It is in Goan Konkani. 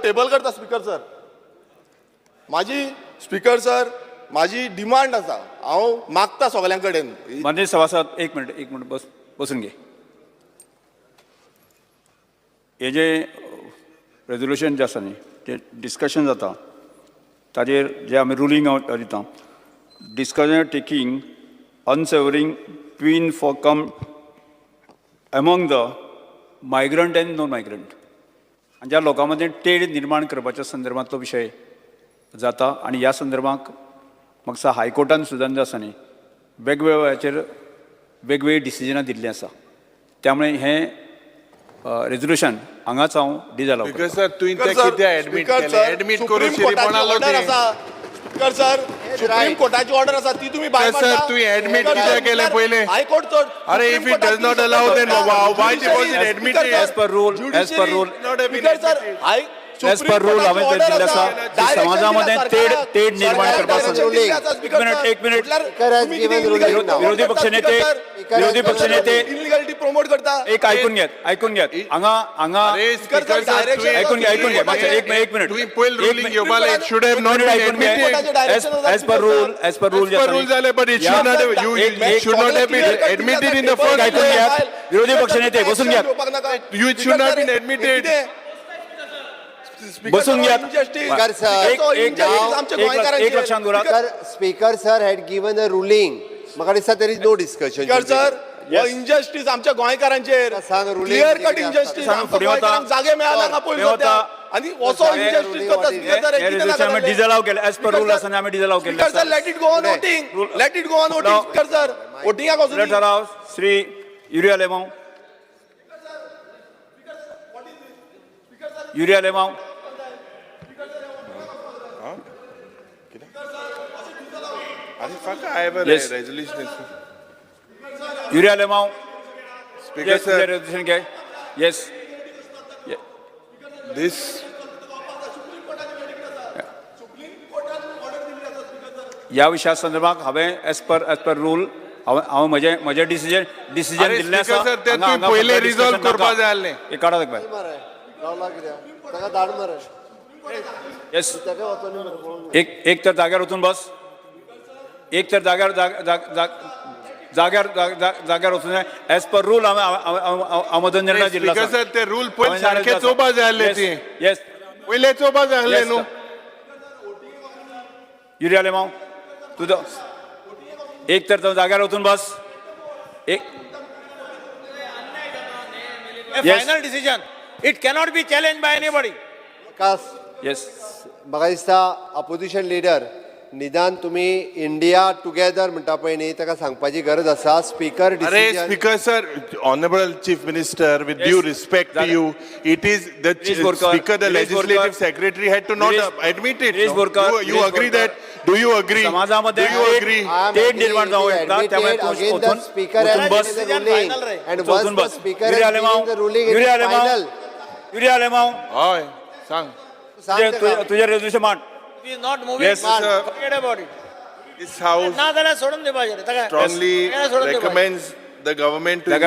टेबल करता स्पीकर सर. म्हाजी स्पीकर सर, म्हाजी डिमांड आसा, हांव मागता सगळ्यां कडेन. माननीय सभासद, एक मिनिट, एक मिनिट, बस, बसून घे. हे जे रेजोल्युशन जे आसा न्ही, तें डिस्कशन जाता, ताजेर जे आमी रुलींग हांव दिता, discussion taking unsavoury twin for come among the migrant and non migrant आनी ज्या लोकां मदीं तेड निर्माण करपाच्या संदर्भांतलो विशय जाता. आनी ह्या संदर्भाक म्हाका दिसता हायकोर्टान सुद्दां जें आसा न्ही, वेगवेगळ्या वेळाचेर वेगवेगळीं डिसिजनां दिल्लीं आसा. त्यामुळे हें रेजोल्युशन हांगाच हांव डिजअलाव स्पीकर करता. सर, तुवें तें कित्याक एडमीट केलें? एडमीट करून शिरीपणा ऑर्डर आसा स्पीकर सर, सुप्रीम कोर्टाची ऑर्डर आसा, ती तुमी भायर सर, मारता. तुवें admit कित्याक केलें पयलें? हायकोर्ट चड. अरे, if it does not allow, then why it was it admitted? As per rule, as per rule. Not have been speaker sir, admitted. High As per rule, हांवें तें दिल्लें आसा की समाजामदें तेढ तेढ निर्माण करपा एक मिनिट, एक मिनिट. विरोधी पक्षनेते, विरोधी पक्षनेते. इलिगलिटी प्रमोट करता. एक, ऐकून घेत, ऐकून घेत. हांगा हांगा अरे स्पीकर स्पीकर सर, सर, ऐकून घे, ऐकून घे मातशें. एक एक मिनिट. तुवें पयलीं रुलींग घेवपा, it should have not एक बीन मिनिट, ऐकून घे. Admitted. As per rule, as per rule. As per rule जालें, but it should not have, you should not have been admitted in the first ऐकून place. घ्यात. विरोधी पक्षनेते, बसून घ्यात. You should not been admitted. बसून घेयात. Speaker sir, एक एक एक एक लक्षांत दवरात. Sir, speaker sir had given a ruling. म्हाका दिसता there is no discussion. Speaker sir, हो इनजस्टीस आमच्या गोंयकारांचेर, सांग ruling clear cut कितें आसा. इनजस्टीस. सांग, आमच्या फुडें वता. गोंयकारांक जागे मेळना ना पयलीं फुडें वता. सद्या. आनी असो हे इनजस्टीस करता स्पीकर सर, हे हे कितें रेजोल्युशन आमी जालें? डिजअलाव केलें. एज पर रूल आसा आनी आमी डिजअलाव केल्लें स्पीकर सर, आसा. Let it go on voting, let it go on voting. Now- speaker sir, वोटिंगाक वचून फुडलो ठराव, श्री युरी आलेमांव, युरी आलेमांव. अरे fuck, I have a Yes. resolution. Yuri Alemao. Speaker yes, sir, resolution घे. येस. This ह्या विशया संदर्भात हांवें as per rule हांवें हांव म्हजें म्हजें डिसिजन डिसिजन अरे दिल्लें आसा. स्पीकर सर, तें हांगा- तुवें हांगा पयलें फर्दर resolve discussion करपा नाका. जाय आसलें. हे काडा ताका भायर. मरे, रावला कित्याक ताका धाड मरे. येस. ताका वचोन मरे पळोवंक. एक एक तर जाग्यार वचून बस. एक तर जाग्यार जाग- जाग- जाग- जाग्यार जाग- जाग- जाग्यार वचून. एज पर रूल हांवें हांव म्हजो निर्णय दिल्लो स्पीकर आसा. सर, ते रूल पयलीं सारखे चोवपा जाय आसले ती. येस. पयलें चोवपा जाय आसलें न्हू. युरी आलेमांव, तुजो एक तर तूं जाग्यार वचून बस. एक A Yes. Final decision. It cannot be challenged by anybody. Vikas. Yes. म्हाका दिसता अपोजिशन लिडर, निदान तुमी इंडिया टुगेदर म्हणटा पळय न्ही, ताका सांगपाची गरज आसा स्पीकर अरे decision. Speaker sir, honourable chief minister, with due Yes. Respect to जागा. You, it is the Girish Borkar, speaker, the Girish legislative Borkar. Secretary had to not Girish- admit it. Girish Borkar, you Girish agree Borkar. That? Do you agree? समाजामध्ये do you एक- agree? I am तेढ agreeing, निर्माण जावं it is शकता, त्यामुळे admitted. तूं Again, the वचून speaker वचून has bus. given the ruling. Final ray. And वचून once the bus. speaker Yuri has Alemao, given the ruling, it Yuri is Alemao, final. Yuri Alemao. हय, सांग. सांग तुजें ताका. तुजें- तुजें रेजोल्युशन मांड. He is not moving. Yes. Sir. Forget about it. This house ना जाल्यार सोडून दिवपाचें रे ताका. स्ट्रॉंगली ताका सोडून दिवपाचें. Recommends the government to जाग्यार